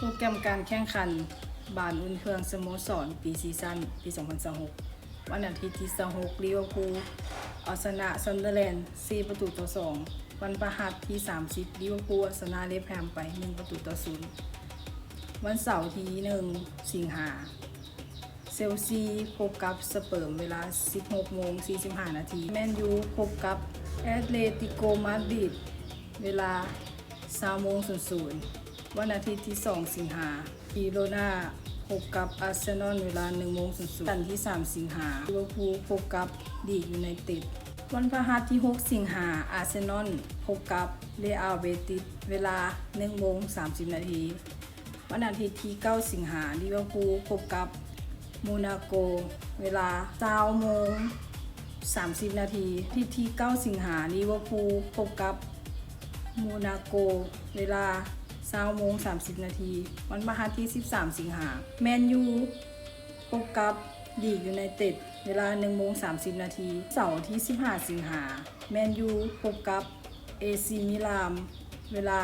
ໂປຣແກຣມການແຂ່ງຂັນບານອຸ່ນເຄື່ອງສະໂມສອນ ປຣີຊີຊັນ ປີສອງພັນຊາວຫົກ ວັນອາທິດທີຊາວຫົກ ລິເວີພູລເອົາຊະນະຊັນເດີແລນ ສີ່ປະຕູຕໍ່ສອງ. ວັນພະຫັດທີສາມສິບ ລິເວີພູລເອົາຊະນະເວັສແຮມໄປ ໜຶ່ງປະຕູຕໍ່ສູນ. ວັນເສົາທີໜຶ່ງສິງຫາ ເຊລຊີພົບກັບສະເປີມເວລາສິບຫົກໂມງສີ່ສິບຫ້ານາທີ. ແມນຢູພົບກັບແອັດເລຕິໂກມາດຣິດເວລາຊາວໂມງສູນສູນ. ວັນອາທິດທີສອງສິງຫາ ບາເຊີໂລນາພົບກັບອາເຊນອນເວລາໜຶ່ງໂມງສູນສູນ. ວັນຈັນທີສາມສິງຫາ ລິເວີພູລພົບກັບລີດຢູໄນເຕັດ. ວັນພະຫັດທີຫົກສິງຫາ ອາເຊນອນພົບກັບເຣອາລເບຕິສເວລາໜຶ່ງໂມງສາມສິບນາທີ. ວັນອາທິດທີເກົ້າສິງຫາ ລິເວີພູລພົບກັບໂມນາໂກເວລາຊາວໂມງສາມສິບນາທີ. ວັນອາທິດທີເກົ້າສິງຫາ ລິເວີພູລພົບກັບໂມນາໂກເວລາຊາວໂມງສາມສິບນາທີ. ວັນພະຫັດທີສິບສາມສິງຫາ ແມນຢູພົບກັບລີດຢູໄນເຕັດເວລາໜຶ່ງໂມງສາມສິບນາທີ. ເສົາທີສິບຫ້າສິງຫາ ແມນຢູພົບກັບເອຊີມິລານເວລາ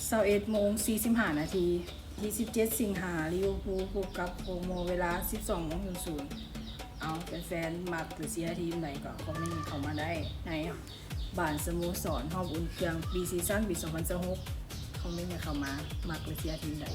ຊາວເອັດໂມງສີ່ສິບຫ້ານາທີ. ທີສິບເຈັດສິງຫາ ລິເວີພູລພົບກັບໂຄໂມເວລາສິບສອງໂມງສູນສູນ. ເອົາ ແຟນໆມັກຫຼືເຊຍທີມໃດກໍຄອມເມັນເຂົ້າມາໄດ້ໃນບານສະໂມສອນຮອບອຸ່ນເຄື່ອງ ປຣີຊີຊັນ ປີສອງພັນຊາວຫົກ. ຄອມເມັນເຂົ້າມາ ມັກຫຼືເຊຍທີມໃດ.